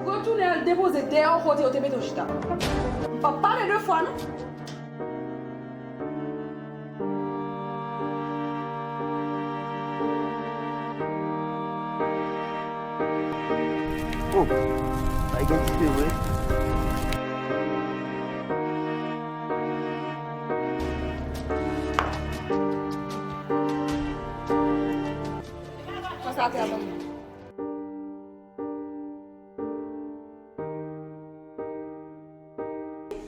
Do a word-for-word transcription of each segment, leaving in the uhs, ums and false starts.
Retounen al depoze dèyè w kote yo te mete w chita. M p ap pale de fwa, non. Oh, bay gen dife vre. Konsa te avan.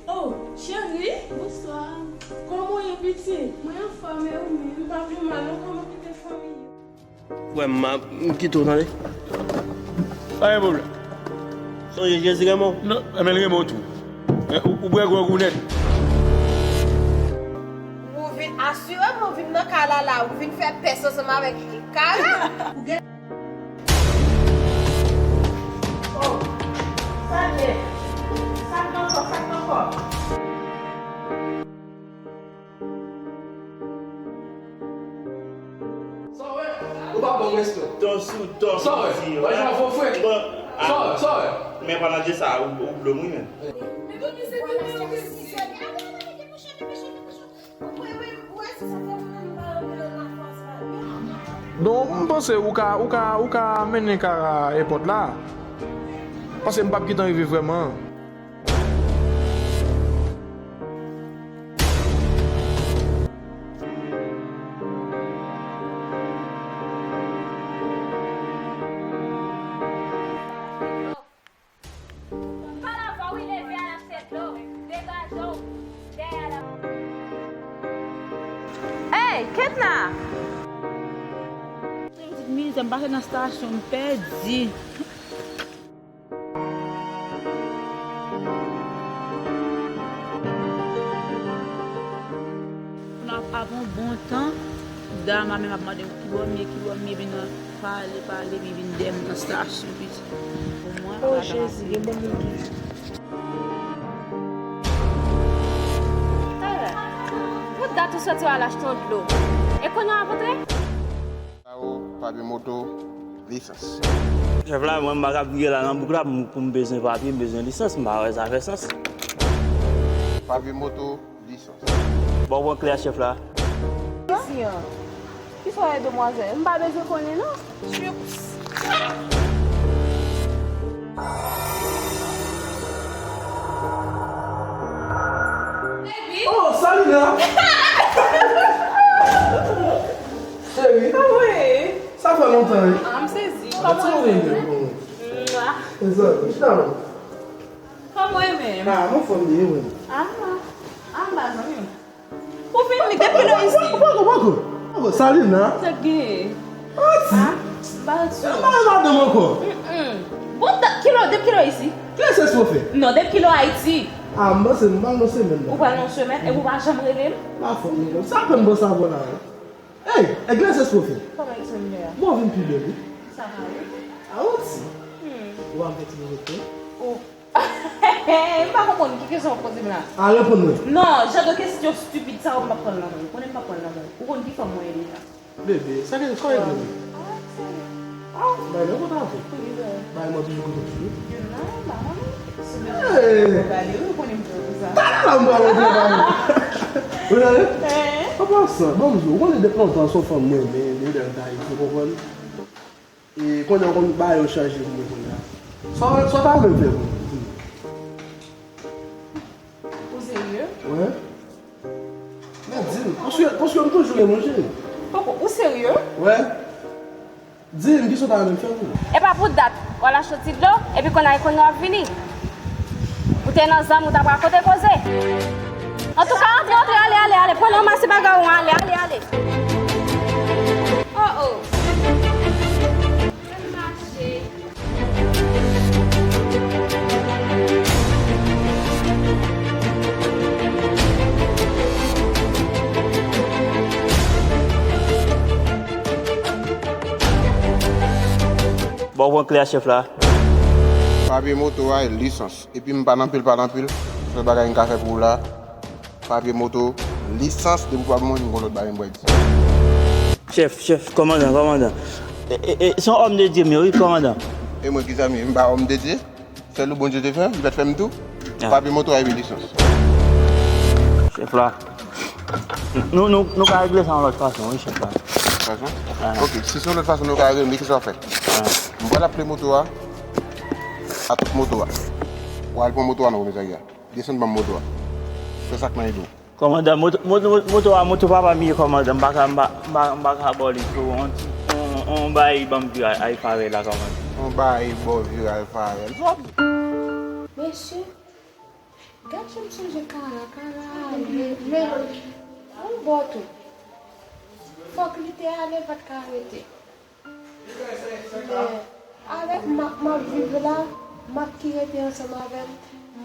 Oh, cheri. Bonswa. Kòman w ye, pitit? Mwen anfòm, e ou menm? M pa pi mal non, kòman kote fanmi yo? Frè m, m ap kite w, tande. Pa gen pwoblèm. Sonje Jezi renmen w. Non, men l renmen w tou. Men ou, ou bwè gwòg ou nèt. Ou vin asire m, ou vin nan kay la la, ou vin fè pès ansanm avèk kara. Oh, sa byen. Sa k ankò, sa k ankò? Sa w wè? Ou pa ban m respè. Tò sou tò. Sa w wè? Wè jan w fè frè. Sa w wè? Sa w wè? Men pa nan je sa, ou, ou blo m wi menm. Bon, m panse ou ka, ou ka, ou ka mennen kara èpòt la. Paske m p ap gentan rive vrèman. Pale avè w wi, leve a l ap fè dlo, degaje w, dèyè a l ap. Ey, Ketna! Mizè, m pase nan estasyon, m pèdi. Kounye a, apre yon bon tan, dam la menm ap mande m ki bò m ye, ki bò m ye, epi nou pale, pale, epi vin dèyè m nan estasyon, epi pou mwen, oh, Jezi, gen bon moun ki. Tara, pou dat ou soti w al achte yon dlo. E kounye a w ap antre? Papye moto, lisans. Chèf la, mwen m pa ka vire la nan bouk la pou m, pou m bezwen papye, m bezwen lisans, m pa wè sa fè sans. Papye moto, lisans. Bon, pran kle a chèf la. Isi an. Kisa w ye demwazèl? M pa bezwen konnen non. Tchups. Oh, Salina! Cheri, sa fè lontan, wi. Ah, m sezi. Kòman w ye? Mwa. Mezanmi, chita non. Kòman w ye menm? Ah, m anfòm byen, wi. Ah, ah, m ba zanmi w. Ou vin li, depi lè isi. Poko, poko, poko. Salina. Sa k genyen? Anti. Ah, m pa anti. M pa wè madanm ankò. Mm-mm. Bon, depi kilè, depi kilè isi? Kilè se sou fè? Non, depi kilè Ayiti? Ah, m panse m pral nan semèn nan. Ou pral nan semèn, e ou pa janm rele m? M pa fè m, sa fè m panse avè w la. Ey, èg la se sou fè. Kòman isi m ye a? Bon, vin pi bèl, wi. Sa va, wi. Ah, anti. Hmm. Ou pa fè ti bebe? Oh. M pa konprann ki kesyon w ap poze m la. A, reponn mwen. Non, jan de kesyon stipid sa yo, m p ap pran l nan men w. Ou konnen m p ap pran l nan men w. Ou konn ki fanm mwen ye deja. Bebe, sa gen, sa gen mwen. Ah, serye? Ah, bay nan kont avè. Pou li vre. Bay mwen toujou kote toujou. Non, ba mwen. Si mwen gade, ou konnen m fè pou sa. Talè la, m pral antre ba mwen. Ou tande? An pasan, ban m di w, ou konnen depi lontan se yon fanm mwen renmen, li lè l ta ye, ou konprann? E kounye a w konn bagay yo chanje pou mwen kounye a. Sa w, sa w ta renmen m fè pou ou? Ou serye? Wi. Men di m, paske, paske m toujou renmen w, cheri. Poko, ou serye? Wi. Di m, kisa w ta renmen m fè pou ou? E pa pou dat, w al achte ti dlo, epi kounye a, kounye a w ap vini. Ou te nan zam, ou ta pral kote koze. Antouka, antre, antre, ale, ale, ale. Pran ranmase bagay ou an, ale, ale, ale. Oh, oh. Ann mache. Bon, pran kle a chèf la. Papye moto a e lisans. Epi m pa nan pil, pa nan pil. Sèl bagay m ka fè pou ou la, papye moto, lisans, depi w pa ban mwen, m gon lòt bagay m pral di. Chèf, chèf, kòmandan, kòmandan. E, e, e, se yon òm de Dye m ye, wi, kòmandan. E mwen, kisa m ye? M pa òm de Dye? Sèl ou Bondye te fè m, li pa t fè m tou. Papye moto a epi lisans. Chèf la. Nou, nou, nou ka regle sa yon lòt fason, wi, chèf la. Fason? Ok, si se yon lòt fason nou ka regle, men kisa w fè? M pral aple moto a. Atop moto a. W al pran moto a non, komisarya. Desann ban m moto a. Fè sa k nan ide w. Kòmandan, moto, moto, moto a, moto papa m ye, kòmandan. M pa ka, m pa, m pa, m pa ka ba w li pou yon ti, yon, yon bay ban m viray, ay, farèl la, kòmandan. Yon bay ba w viray, farèl. Sa w ap di? Mesye, gad jan m sonje Kara, Kara ale, men yon bò tou. Fòk li te ale, l pa t ka rete. Men, avèk Mak m ap viv la, Mak ki rete ansanm avè m,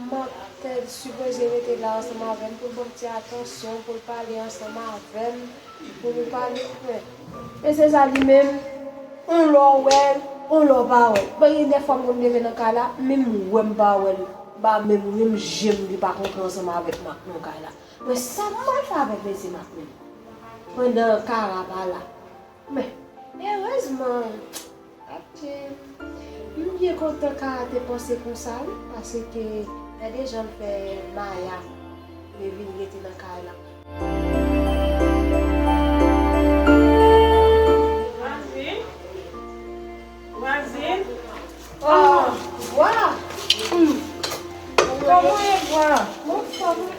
Mak te sipoze rete la ansanm avè m pou l ban m ti atansyon, pou l pale ansanm avè m, pou nou pale. Men, men se sa li menm, yon lè w wè l, yon lè w pa wè l. Bon, gen de fwa m konn leve nan kay la, menm wè m pa wè l, ba menm, menm je m li pa kontre ansanm avèk Mak nan kay la. Men sa m pral fè avèk mesye Mak menm? Pandan Kara pa la. Men, erezman, adje, m byen kontan Kara te panse konsa, wi, paske gade jan l fè Maya vin rete nan kay la. Vwazin, vwazin. Oh, Bwa! Hmm. Kòman w ye, Bwa? Mwen anfòm, wi.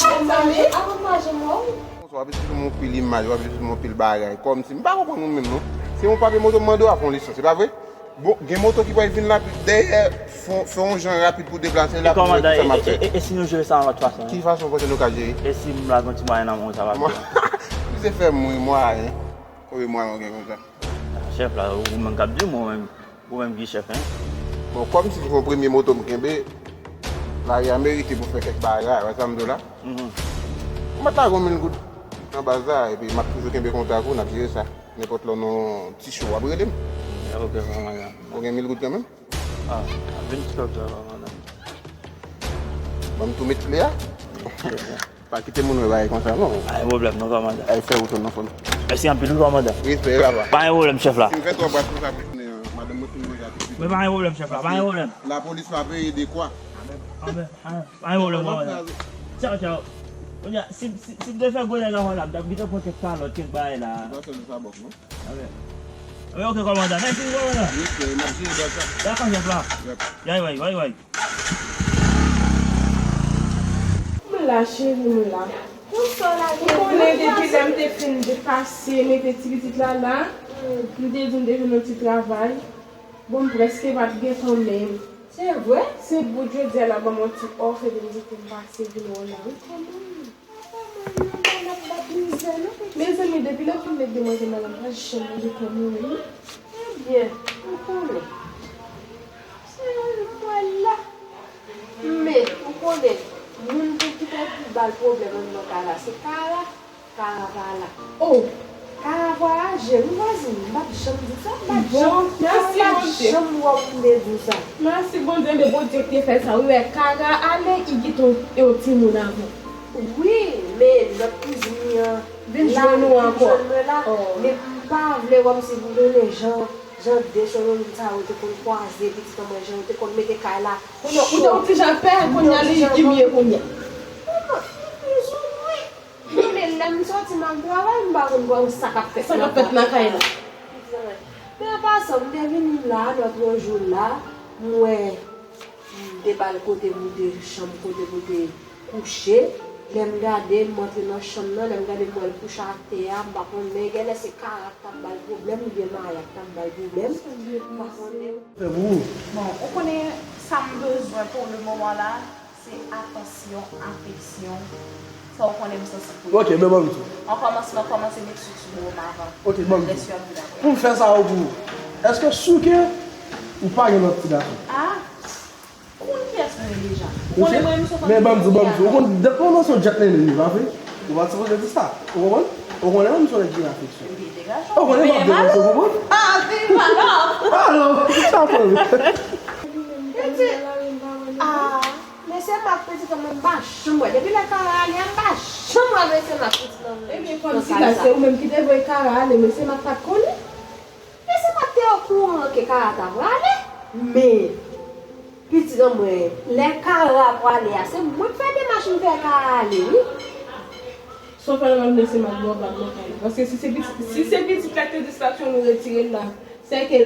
Avantaje, avantaje mwen, wi. Bonswa, w ap esplike m yon pil imaj, w ap esplike m yon pil bagay. Kòmsi, m pa konprann ou menm, non. Se yon papye moto m mande w a, fè yon lisans, se pa vre? Bon, gen moto ki pral vin la, dèyè, fè, fè yon jan rapid pou deplase la, pou wè kisa m ap fè. E, e, e, e si nou jere sa yon lòt fason, hein? Ki fason w panse nou ka jere? E si m lage yon ti mwayen nan men w, sa va byen? Misye fè m ri, mwayen. Konbyen mwayen w gen konsa? Chèf la, ou menm k ap di m, ou menm, ou menm ki chèf, hein? Bon, kòmsi se yon premye moto m kenbe, lari a merite pou fè kèk bagay, wè sa m di w la? Mhm. Ou mèt lage yon mil goud nan baz la, epi m ap toujou kenbe kontak ou, n ap jere sa. Nenpòt lè w nan yon ti cho, w ap rele m. Ok, kòmandan. Ou gen mil goud kanmenm? Ah, vin stòp sa, kòmandan. Ban m tou met kle a. Pa kite moun wè bagay konsa, non. Pa gen pwoblèm, non, kòmandan. Ay, fè wout ou nan fon. Mèsi anpil, wi, kòmandan. Respè, papa. Pa gen pwoblèm, chèf la. Si m fè twòp brat konsa pou konnen, madanm mwen fin manje a tout vit. Men pa gen pwoblèm, chèf la, pa gen pwoblèm. Lapolis va veye de kwa. Amen, amen, amen. Pa gen pwoblèm, kòmandan. Tchaw, tchaw. Kounye a, si, si, si m te fè gwo nèg avan la, m t ap gentan pran kèk kalòt, kèk bagay la. Ou pa fè nou sa bòk, non? Amen. Amen, ok, kòmandan. Mèsi, kòmandan. Respè, n ap jere baz sa. Dakò, chèf la. Yep. Yay, way, way, way. M la, cheri, m la. Ou konnen depi lè m te fin depase, mete ti pitit la la, m te di m te jwenn yon ti travay. Bon, m prèske pa t gen tan menm. Se vre? Se bout jodi a la ban m yon ti òf epi m di pou m pase vin wè w la wi, kòman w ye? Mezanmi, depi lè w fin met demwazèl la la, m pa janm wè kòman w ye. Ebyen, ou konnen. Se mwen la. Men, ou konnen, moun pou ki te ba l pwoblèm anndan kay la, se Kara. Kara pa la. Oh! Kara vwayaje, wi vwazin, m pa t janm di w sa, m pa t janm, m pa t janm wè w pou m te di w sa. Mèsi Bondye, men Bondye ki te fè sa. Wi, wè, Kara ale, Igiton e yon timoun avè l. Wi, men lòt kouzin li an vin jwenn ou ankò. Vin jwenn mwen la, men m pa vle wè m si pou konnen jan, jan de Solomon sa yo te konn kwaze pitit an mwen, jan yo te konn mete kay la. Kounye a, ou te yon ti jan pè, kounye a, li imye kounye a. Non, men lè m sòti m al travay, m pa konn bò sa k ap fèt nan kay la. Sa k ap fèt nan kay la. Men an pasan, m te vini la, lòt jou la, m wè, m te ba l kote pou te, chanm kote pou te kouche. Lè m gade, m antre nan chanm nan, lè m gade, m wè l kouche atè a, m pa konnen, genlè se Kara k t ap ba l pwoblèm, oubyen Maya k t ap ba l pwoblèm, m pa konnen. Fè pou ou. Bon, ou konnen sa m bezwen pou le moman la, se atansyon, afeksyon. Sa ou konnen m santi pou yo. Ok, men ban m tou. An kòmansman, kòmanse met sou ti bò m avan. Ok, ban m tou. Lè si w ap vin apre. Pou m fè sa yo pou ou. Èske souke ou pa gen lòt ti gason? Ah, ou konn kiyès mwen ye deja. Ou konnen mwen menm sou fanmi. Men ban m tou, ban m tou. Ou konn dat mwen nan son jet nene li, pa vre? Ou pa t sipoze di sa. Ou konprann? Ou konnen mwen m son nèg ki gen afeksyon. Ou konnen m ap devan sou konprann? Ah, ti malò. Alò, sa fè. Ah, mesye Mak pitit an mwen m pa janm wè. Depi lè Kara ale a, m pa janm wè mesye Mak pitit an mwen. Ebyen, kòmsi la, se ou menm ki te voye Kara ale, mesye Mak pa t konnen? Mesye Mak te okouran ke Kara ta prale, men Pitit an mwen, lè Kara prale a, se mwen k fè demach m fè Kara ale, wi. Sa w fè nan lè se mak bò bag nan kay la. Paske si se pitit, si se pitit la k te distraksyon, nou retire l la. Sèke.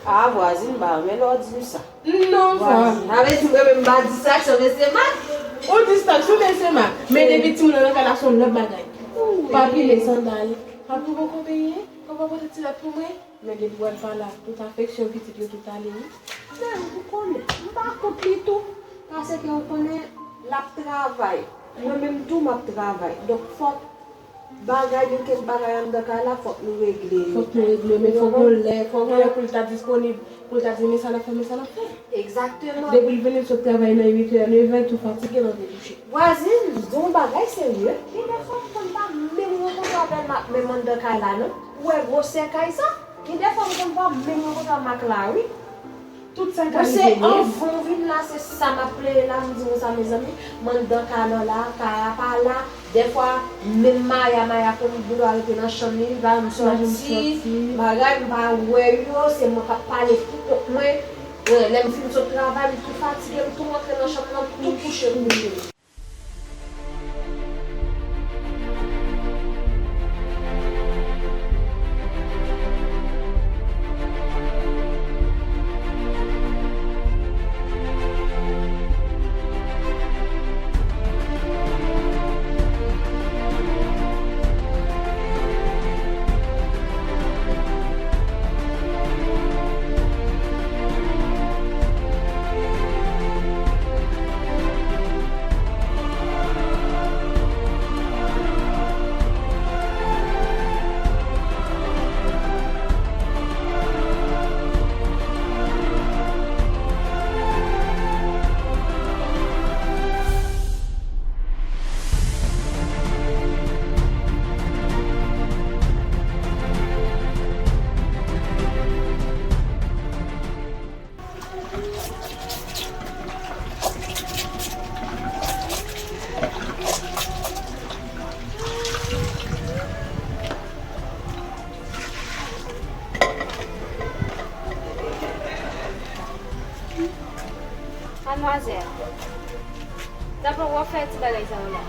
Ah, vwazin, m pa renmen lè w di m sa. Non, vwazin. Sa vle di m renmen m pa distraksyon, men se mak. Ou distraksyon, men se mak. Men depi timoun nan nan kay la, se yon lòt bagay. Papi, men sandal. Papi, ou poko peye? Ou pa pote ti lòt pou mwen? Men depi w al pa la, tout afeksyon pitit yo tout ale, wi. Men ou konnen, m pa kont li tou. Paske ou konnen, l ap travay. Mwen menm tou, m ap travay. Donk, fòk bagay, yon kèk bagay anndan kay la, fòk nou regle yo. Fòk nou regle, men fòk gon lè, fòk gon lè pou l ta disponib, pou l ta di, men sa n ap fè, men sa n ap fè. Egzakteman. Depi l vini, l sot travay nan uit è, nèf è, l tou fatige, l anvi kouche. Vwazin, di yon bagay serye. Gen de fwa m konn pa menm rankontre avè l, m ap menm anndan kay la, non. Ou wè gwosè kay sa? Gen de fwa m konn pa menm rankontre ak mak la, wi. Tout sa ka rive, wi. Mwen se anvan w vin la, se sa m ap plede la, m di nou sa, mezanmi. M anndan kay la, Kara pa la. Dèfwa, menm Maya, Maya konn gen dwa rete nan chanm li, li pa janm sòti. Bagay, m pa wè yo, se mwen k ap pale pou kont mwen. Lè m fin sot travay, m tou fatige, m tou rantre nan chanm nan, m tou kouche, m kouche. Madmwazèl, dapre w ap fè ti bagay sa yo la.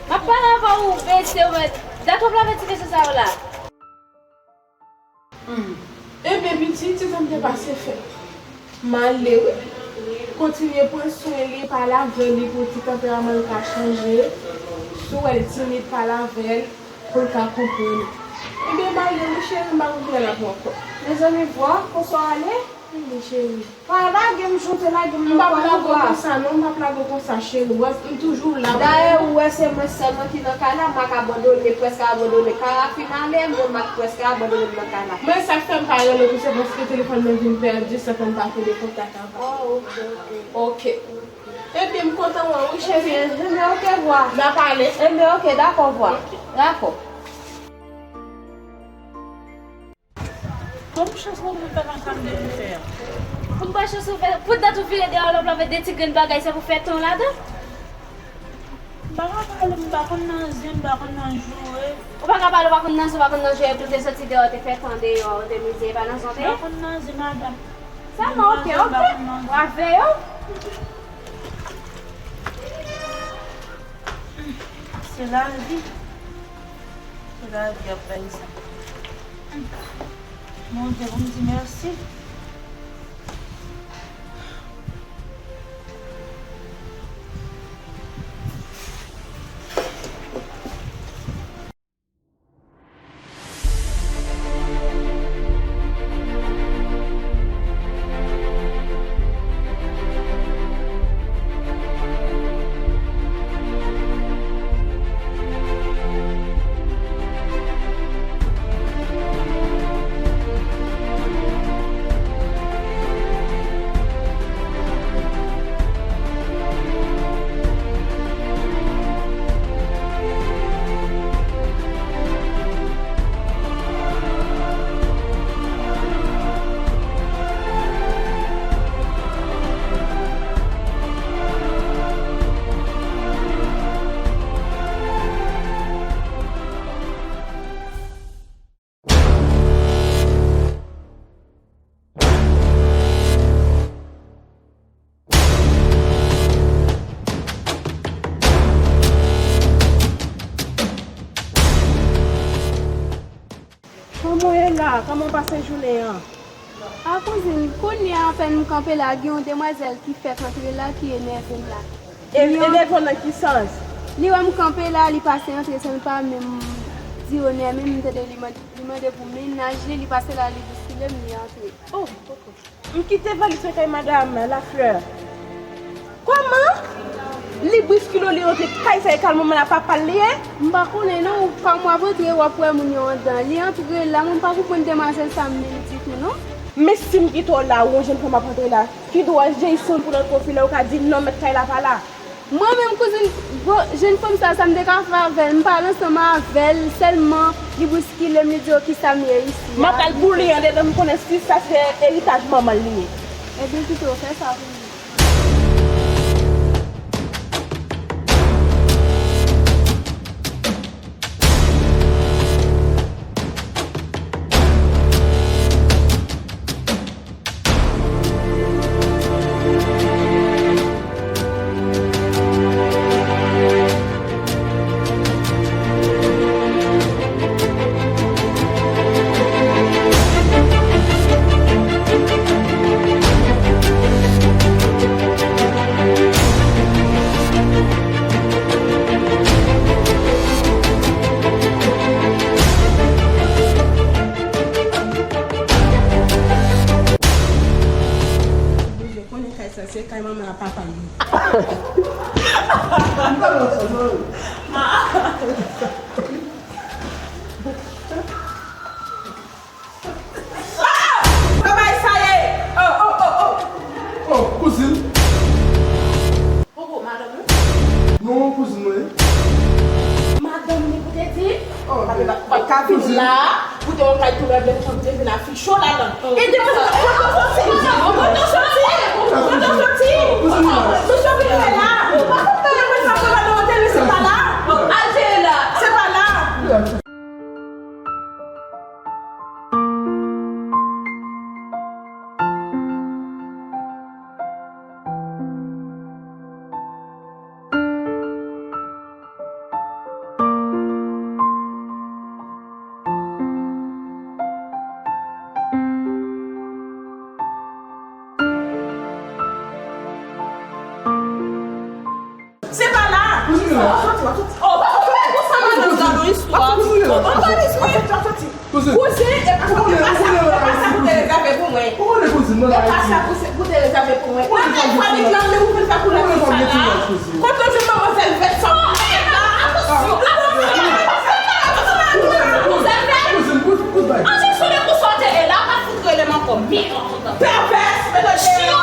M ap pale avè w, mesye, w, dapre w ap lave ti mesye sa yo la. Hmm. Ebyen, pitit, ti tan m te pase fè. M ale, wi. Kontinye pran swen li, pale avè li pou ti tanperaman l ka chanje. Si w wè l timid, pale avè l pou l ka konprann. Ebyen, m ale, wi, cheri, m pa konn kilè n ap wè ankò. Mezanmi, vwa, konsa w ale? Wi, cheri. Pa lage m, Chante, lage m nan kò nou, vwa. M p ap lage w konsa, non, m p ap lage w konsa, cheri. W wè, m toujou la pou ou. Dayè, ou wè, se mwen sèlman ki nan kay la, m ak abandone, prèske abandone. Kara fin ale, mwen m ak prèske abandone m nan kay la. Men sa k fè m pa rele w, se paske telefòn mwen vin pèdi, sa fè m pa fè de kontak avè w. Oh, ok, ok. Ok. Ebyen, m kontan wè w, wi, cheri. Ebyen, ok, vwa. N a pale. Ebyen, ok, dakò, vwa. Ok. Dakò. Kòm chans mwen pou fè nan kay m depi fè a. Pou m pran chans ou fè, pou dat ou vire dèyè w, l ap lave de ti grenn bagay, se pou fè tan w ladan? M pa ka pale, m pa konn nan zen, m pa konn nan joure. Ou pa ka pale, ou pa konn nan zen, ou pa konn nan joure, epi w te soti dèyè, w te fè tan deyò, w te mize, e pa nan zen w te ye? M pa konn nan zen, madanm. Sèlman, ok, ok. Brave yo. Se lavi. Se lavi ap bay sa. Bondye, pou m di mèsi. Kòman w pase jounen an? A kouzin, kounye a apèn m kanpe la, gen yon demwazèl ki fèk antre la ki enève m la. E, li enève w nan ki sans? Li wè m kanpe la, li pase antre san l pa menm di onè, menm m tande li mande, li mande pou mennaj li, li pase la, li boskile m, li antre. Oh, koko. M kite valiz mwen kay madanm Lafleur. Kòman? Li briskile w, li rantre kay sa, e kay manman l a papa l li ye? M pa konnen non, ou pa mwen antre, w ap wè moun yo anndan. Li antre la, mwen pa konprann demwazèl sa menm ditou non. Men si m kite w la, ou yon jèn fanm ap antre la, ki dwa Jeyson pou l antre w filè, ou ka di non, mèt kay la pa la? Mwen menm kouzin, gwo jèn fanm sa, sa m te ka fè avè l, m pale ansanm avè l, sèlman li boskile m, li di, "O, kisa m ye isi a?" M ap al pou li andedan, m konnen si sa se eritaj manman l li ye. Ebyen, kite w fè sa pou li. Konnen kay sa, se kay manman ak papa m. Ah! Kòman sa ye? Oh, oh, oh, oh. Oh, kouzin. Poko madanm ou? Non, kouzin mwen. Madanm li pou te di? Oh, pa te pa, pa ka vin la. Pou te yon kay tou mèble pou te vin afiche w ladan. E te mwen, kote w soti? Kote w soti? Kote w soti? Kouzin mwen. Kote w soti la? Ou pa konn nan mwen sa pou madanm ou te li se pa la. Al jere la. Se pa la. Se pa la. Kouzin mwen. Soti, soti, soti. Oh, pa konn fè konsa, madanm, nan yon istwa. Kouzin mwen. Oh, pa vin sou mwen. Kouzin. Kouzin, e pa sa, e pa sa pou te rezève pou mwen. Ou konnen kouzin mwen la. E pa sa pou te rezève pou mwen. Ou konnen fanm gen ti laj, kouzin. Kote w jwenn manmzèl vèt sa? Oh, e pa, atansyon, atansyon. Kouzin, kouz, kouz bay. Ann sone pou sa w te ye la, pa fout rele m ankò. Mèd. Pèvès, mèt deyò.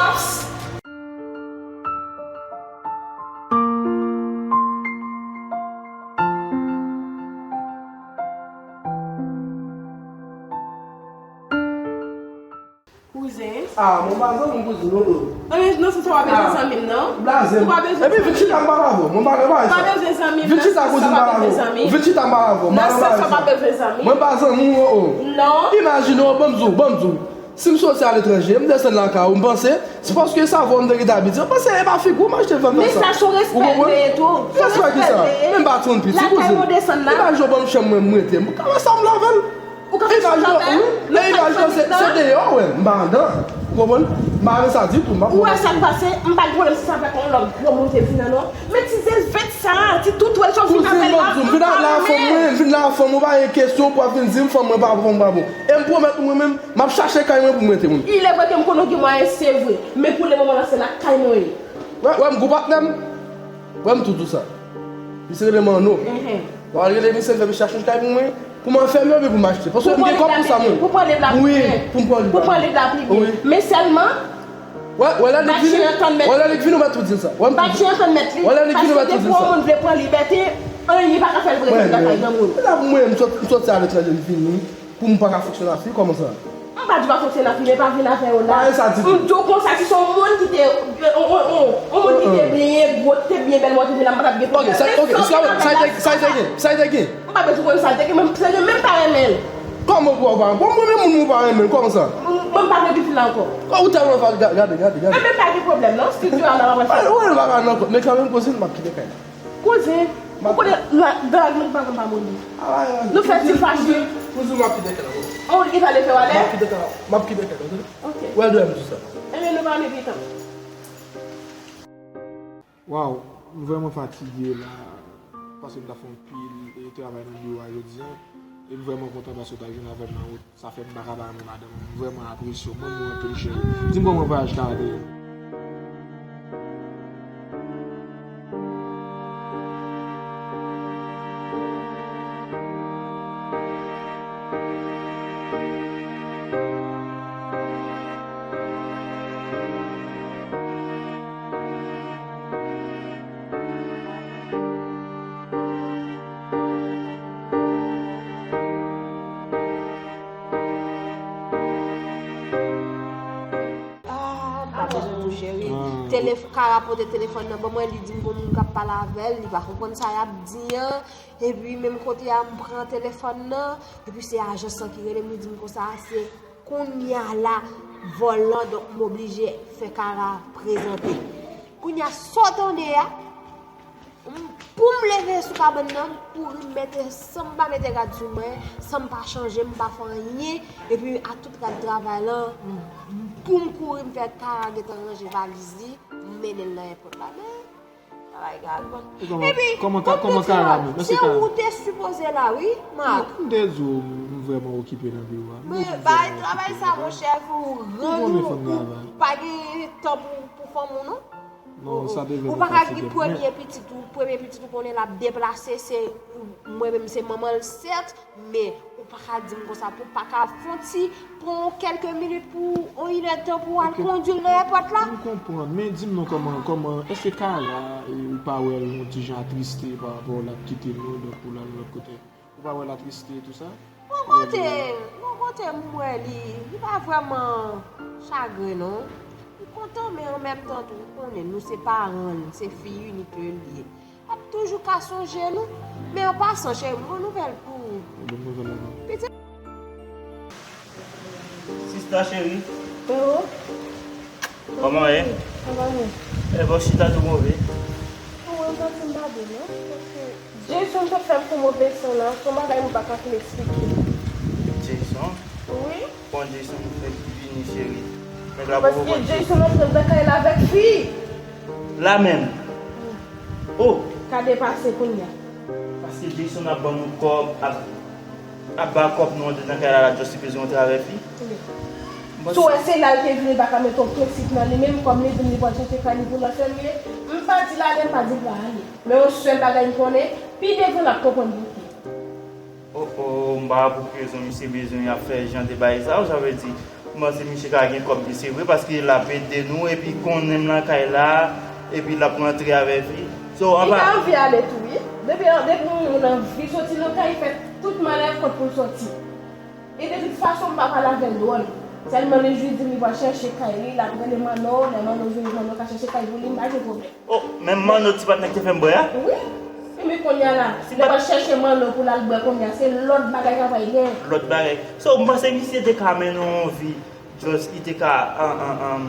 Kouzen. Ah, mwen pa zanmi kouzin non. Anben, nan sans sa w pa bezwen zanmi m non. Ou pa bezwen zanmi m. Epi vin chita m pale avè w. Mwen pa nan bagay sa. Ou pa bezwen zanmi m. Vin chita kouzin m pale avè w. Vin chita m pale avè w. Nan sans sa w pa bezwen zanmi m. Mwen pa zanmi w, oh, oh. Non. Imajine w, ban m di w, ban m di w. Si m soti aletranje, m desann lakay ou, m panse, se paske se avè w m te gentan abitye. M panse e pa figi w m achte fanm nan sa. Men sa se yon respè l ye tou. Respè ki sa? Men m pa t yon piti kouzin. Imajine w ban m chanm mwen, m rete. M ka wè sa m lave l. Imajine w, wi. Men imajine w se, se deyò w wè m, m pa anndan. Ou konprann? M pa renmen sa ditou, m pa konprann. Ou wè sa k pase? M pa gen pwoblèm si sa fè kon lòt gwo moun te vin nan non. Men ti zevèt sa, ti toutwèl sa w fin avè l la. Kouzin, ban m di w, m vin la avè fanm mwen, m vin la avè fanm mwen, pa gen kesyon pou w ap vin di m fanm mwen pa bon, pa bon. E m pwomèt ou mwen menm, m ap chache kay mwen pou m rete mwen. Il est vrai ke m konnen w gen mwayen, se vre. Men pou le moman la, se lakay mwen ye. Wè, wè m gwo patnè m. Wè m tou di w sa. Misye rele m Anno. Enhen. W al rele misye, fè misye chache yon kay pou mwen. Pou m anfème oubyen pou m achte? Paske m gen kòb pou sa mwen. Pou pran lib la pi byen. Wi, pou m pran lib la. Pou pran lib la pi byen. Wi. Men sèlman, wè, wè lè nèg vini, wè lè nèg vini, ou mèt tou di l sa. Wè m tou di. Wè lè nèg vini, ou mèt tou di l sa. Paske depi yon moun vle pran libète, anyen pa ka fè l vre nan kay granmoun. Mwen, mwen, mwen, m sot, m sòti aletranje, m vini. Pou m pa ka fonksyone ak fi, kòman sa? M pa di w pa fonksyone ak fi, men pa vin avè yo la. Pa gen sa ditou. M di w konsa, si se yon moun ki te, yon, yon, yon, yon moun ki te byen gwo, ki te byen bèl, mwen te vin la, m pa t ap gen pwoblèm. Ok, sa, ok, sa, sa te gen, sa te gen, sa te gen. M pa bezwen konn sa te gen, men se menm pa renmen l. Kòman ou pa renmen? Bon, mwen menm moun ou pa renmen, kòman sa? Mwen, mwen pa vle di fi la ankò. Kò ou tèlman fal, ga-, gade, gade, gade. Enben pa gen pwoblèm non, studio a la, la, la. Ou pa nan kòt, men kanmenm kouzin, m ap kite kay la. Kouzin, ou konnen la, dan nou pa konn pa moli. Nou fè ti fache. Pou di w m ap kite kay la, bon. Oh, ou gentan leve w ale? M ap kite kay la. M ap kite kay la, tande? Ok. Ou al dòmi sou sa. Ebyen, nou pale pitan. Waw, m vrèman fatige la, paske m ta fè anpil, e, travay nan biwo a jodi a. E m vrèman kontan paske w ta vin avè m nan wout. Sa fè m pa ka pa renmen madanm mwen. M vrèman apresye w. M renmen w anpil, cheri. Di m kòman vwayaj ta ale. Ah, pa bezwen tou, cheri. Telef-, Kara pote telefòn nan ban mwen, li di m gon moun k ap pale avè l, li pa konprann sa y ap di an. Epi menm kote a, m pran telefòn nan, epi se ajans lan ki rele m, li di m konsa, se kounye a la, vòl lan, donk m oblije fè Kara prezante. Kounye a, sa w tande a, m, pou m leve sou kabann nan, m kouri, m mete, san m pa mete rad sou mwen, san m pa chanje, m pa fè anyen, epi a tout rad travay lan, m, m, pou m kouri, m fè Kara gentan ranje valiz li, m mennen l nan èpòt la. Men, travay grav. Epi, kòman, kòman Kara menm? Se ou te sipoze la, wi, Marc. M te di w, m vrèman okipe nan biwo a. Men, bay travay sa, monchè, fò w rann ou, ou pa gen tan pou, pou fanmi w, non. Non, sa te vrèman fatige m. Ou pa ka gen premye pitit ou, premye pitit ou konnen l ap deplase, se, mwen menm se manman l, sèt, men ou pa ka di m konsa pou w pa ka fè yon ti, pran yon kèlke minit pou yon inèdtan pou w al kondui l nan èpòt la. M konprann, men di m non kòman, kòman, èske Kara, e, ou pa wè l yon ti jan atriste pa rapò l ap kite nou, donk pou l al yon lòt kote? Ou pa wè l atriste e tou sa? Bon kote, bon kote m wè li, li pa vrèman chagren non. Li kontan, men an menm tan tou, ou konnen, nou se paran l, se fi inik ke l ye. L ap toujou ka sonje nou. Men an pasan, cheri, m gon nouvèl pou ou. Bon nouvèl la non. Pitit. Sista cheri. Freo. Kòman w ye? Kòman w ye? E bon, chita tou move. Mwen santi m pa byen non, paske Jason te fè m fè move san la, se yon bagay m pa ka fin eksplike. Jason? Wi. Bon, Jason fè vini, cheri. Nèg la poko konn. Paske Jason antre nan kay la avèk fi. La menm. Oh. Ka depase kounye a. Paske Jason ap ban nou kòb, ap, ap ba kòb nou antre nan kay la, la just li bezwen yon travè fi. Si w wè se la l te vini, l pa ka mete yon prensip nan li menm, kòm li di m li pral chache kay li pou l antre, men m pa di l ale, m pa di l pa ale. Men yon sèl bagay m konnen, pi devan l ap konprann poukisa. Oh oh, m pa wè pou ki rezon misye bezwen ap fè jan de bagay sa yo, sa vle di, m panse misye ka gen kòb li, se vre, paske l ap ede nou, epi konnen m lakay la, epi l ap rantre avè fi. So, anba. Li ka anvi ale tou, wi. Depi, depi yon moun anvi soti nan kay, li fè tout malè kont pou l soti. E de tout fason, m pa pale avè l dwòl. Sèlman li jis di m li pral chèche kay li, l ap rele Manno, lè Manno vini, Manno ka chèche kay pou li, m pa gen pwoblèm. Oh, menm Manno ti patnè ki te fè m bwè a? Wi. Epi kounye a la, lè w al chèche Manno pou l al bwè kounye a, se lòt bagay k ap pral gen. Lòt bagay. So, m panse misye te ka mennen yon vi, just, li te ka, an, an, an,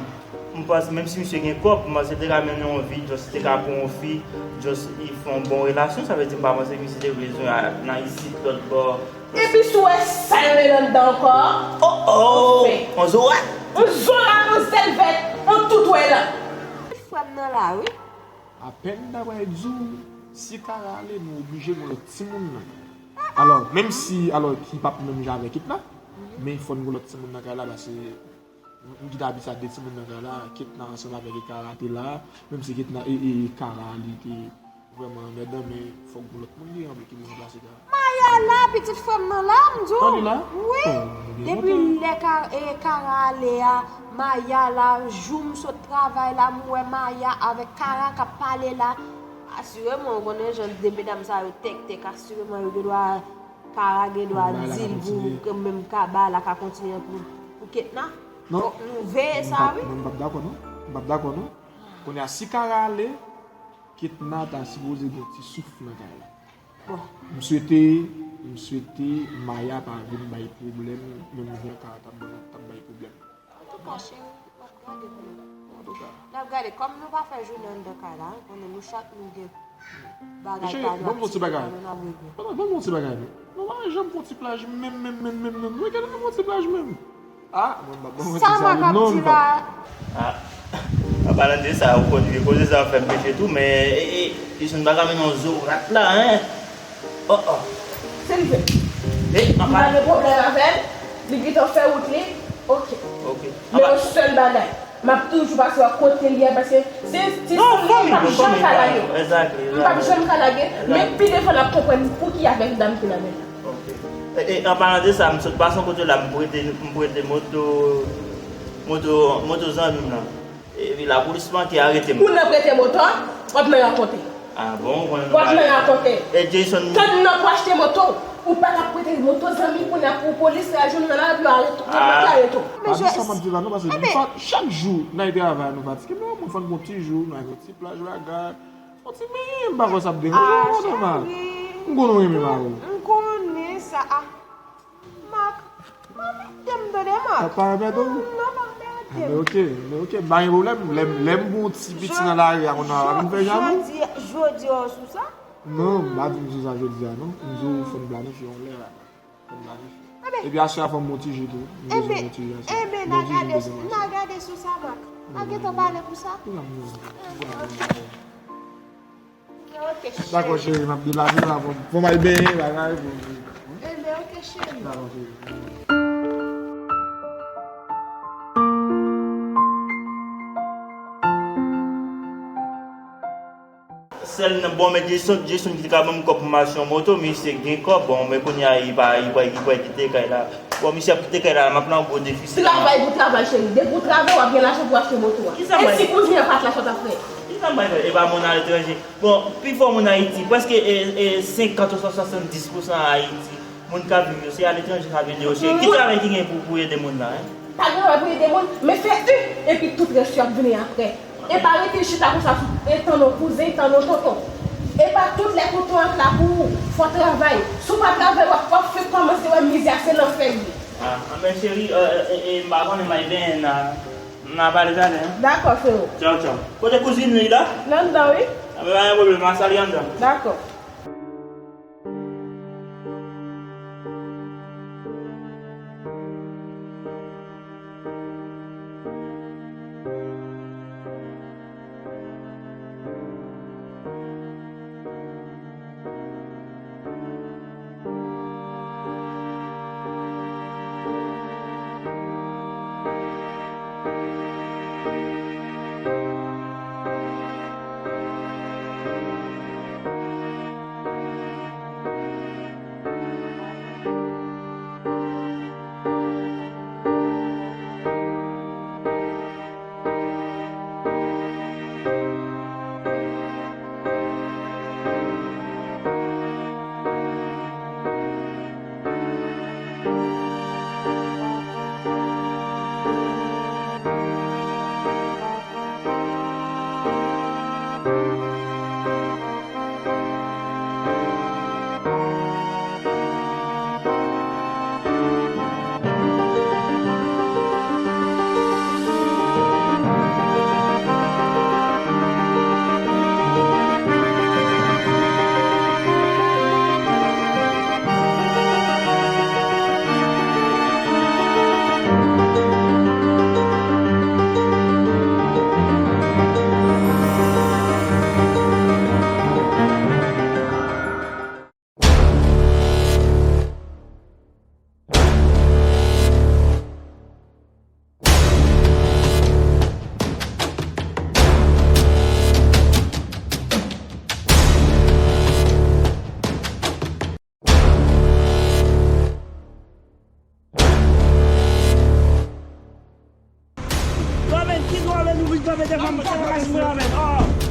m panse, menm si misye gen kòb, m panse li te ka mennen yon vi, just, li te ka pran yon fi, just, li fè yon bon relasyon, sa vle di m pa panse misye te bezwen al nan isit, lòt bò. Epi si w wè sa yo rele anndan ankò. Oh, oh! Anfen. On zorat? On zorat, on zèl vèt, on tout wè la. Frè m nan la, wi. Apèn m ta pral di w, si Kara ale, nou oblije gen lòt timoun nan. Alò, menm si, alò, ki p ap menm jan avèk Ketna, men fò n gen lòt timoun nan kay la, paske m, m gentan abitye a de timoun nan kay la, Ketna ansanm avèk Kara te la, menm si Ketna, e, e, Kara, li te vrèman anmèdan, men fòk gen lòt moun li ranpl-, ki pou ranplase Kara. Maya la, pitit frè m nan la, m di w. Ah, li la? Wi. Oh, m byen kontan. Depi lè Ka-, e, Kara ale a, Maya la, jou m sot travay la, m wè Maya avèk Kara k ap pale la. Asireman, ou konnen jan de medam sa yo tèktèk, asireman, yo gen dwa, Kara gen dwa di l pou kanmenm ka ba la ka kontinye pou, pou Ketna. Non. Fòk nou veye sa, wi. Mwen, m p ap dakò, non. M p ap dakò, non. Kounye a, si Kara ale, Ketna ta sipoze gen ti souf nan kay la. Bon. M swete, m swete Maya pa vin bay pwoblèm, menm jan Kara t ap bay, t ap bay pwoblèm. Antouka, cheri, w ap gade pou nou. Antouka. N ap gade, kòm nou pa fè jounen anndan kay la, konnen nou chak nou gen Bagay pa grap, ti bagay. Ban m fè yon ti bagay. Non, ban m fè yon ti bagay, non. Nou pa janm fè yon ti plaj menm, menm, menm, menm, non. Nou genlè fè yon ti plaj menm. Ah, mwen pa, mwen pa, sa m ap di la. Ah, an palan de sa, ou konn vye koze sa fè m peche tou, men, e, e, Jason pa ka mennen yon zo rat la, en. Oh, oh. Se li menm. E, m pa gen pwoblèm avè l, li gentan fè wout li, oke. Oke. Men yon sèl bagay, m ap toujou pase wè kote li a, paske se, se fanmi m, m p ap janm ka lage. M p ap janm ka lage, men pi devan n ap konprann pouki avèk dam ki nan men l la. Ok. E, e, an palan de sa, m sot pase yon kote la, m prete, m prete moto, moto, moto zanmi m nan. Epi lapolis manke arete m. Ou nan prete moto a, w ap nan rakonte. Ah bon, w ap nan rakonte. E Jason. Tann nan pou achte moto, ou pa ka prete moto zanmi pou n ap pou polis la jwenn nan lari pou yo arete, pou yo arete w. Pa di sa m ap di la non, paske chak jou n al travay nou fatige, men omwen fò n gon ti jou, n al yon ti plaj bagay. Yon ti men, m pa kwè sa ap deranje w, non, Mak. M konnen w renmen mari w. M konnen sa. Ah, Mak, pa anmède m tande, Mak. Pa anmède w? Non, pa anmède m. Men oke, men oke, m pa gen pwoblèm. Lè m, lè m gon ti piti nan lari a, kounye a, w ap vin fè jalou? Jodi, jodi a w sou sa? Non, m pa di m sou sa jodi a, non. M di w fò n planifye yon lè la. Epi aswè a fò m bon ti ji tou. M bezwen bon ti ji aswè. Enben, n a gade, n a gade sou sa, Mak. N a gentan pale pou sa. Dakò, cheri, m ap deplase la. Fò m al benyen, bagay. Enben, oke, cheri. Dakò, cheri. Sèl nan, bon, men Jason, Jason ki te ka ban m kòb pou m achte yon moto, misye gen kòb, bon, men kounye a, li pa, li pa, li pa kite kay la. Bon, misye ap kite kay la, m ap nan gwo defisi la. Travay pou travay, cheri. Depi w travay, w ap gen lajan pou achte moto a. E si kouzin an pa t la, sa w t ap fè? Kisa m pral fè? E pa moun aletranje. Bon, pifò moun Ayiti, prèske, e, e, senkant oswa swasanndis pousan Ayiti, moun k ap viv yo, se aletranje k ap ede yo, cheri. Ki travay ki gen pou, pou ede moun la, en? Pa gen travay pou ede moun, men fè wi, epi tout rès yo ap vini apre. E pa rete chita konsa sou, e tann yon kouzen, tann yon tonton. E pa tout lè tonton an t la pou ou, fò w travay. Si w pa travay, w ap, w ap fenk kòmanse wè mizè a se lanfè l ye. Ah, men cheri, e, e, e, m pa konnen, m al benyen, n a, n a pale talè, en. Dakò, freo. Tchaw, tchaw. Kote kouzin li la? Nan anndan, wi. Anben, pa gen pwoblèm, m a salye anndan. Dakò. Yo, men, ki dwa, men, nou vin kanpe devan m, sa k ap pase, men, oh.